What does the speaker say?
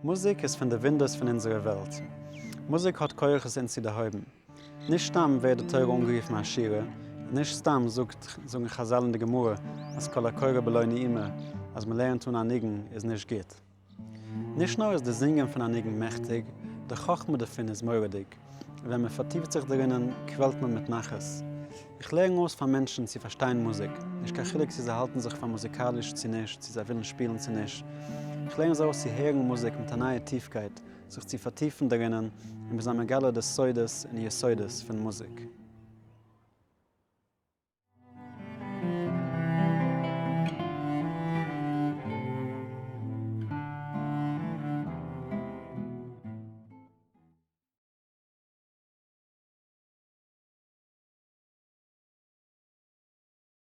מוזיק איז פון די וואונדערס פון אונזערע וועלט. מוזיק האט כוחות אונז צו דערהויבן. נישט סתם ווערט די תורה אנגערופן השירה, און נישט סתם זאגט זאגן חזל אין די גמרא אז כל הקורא בלא נעימה, אז מען לערנט אן א ניגון איז נישט גוט. נישט נאר איז די זינגען פון א ניגון מעכטיג, די חכמה דערפון איז מורא'דיג, און ווען מען פארטיפט זיך דערינען קוועלט מען מיט נחת. איך לערן אויס פאר מענטשן צו פארשטיין מוזיק, נישט קיין חילוק צו זיי האלטן זיך פאר מוזיקאליש צו נישט, צו זיי ווילן שפילן צו נישט. איך לערן זיי אויס צו הערן מוזיק מיט א נייע טיפקייט, זיך צו פארטיפן דערינען, און מ'איז זיי מגלה די סודות און יסודות פון מוזיק.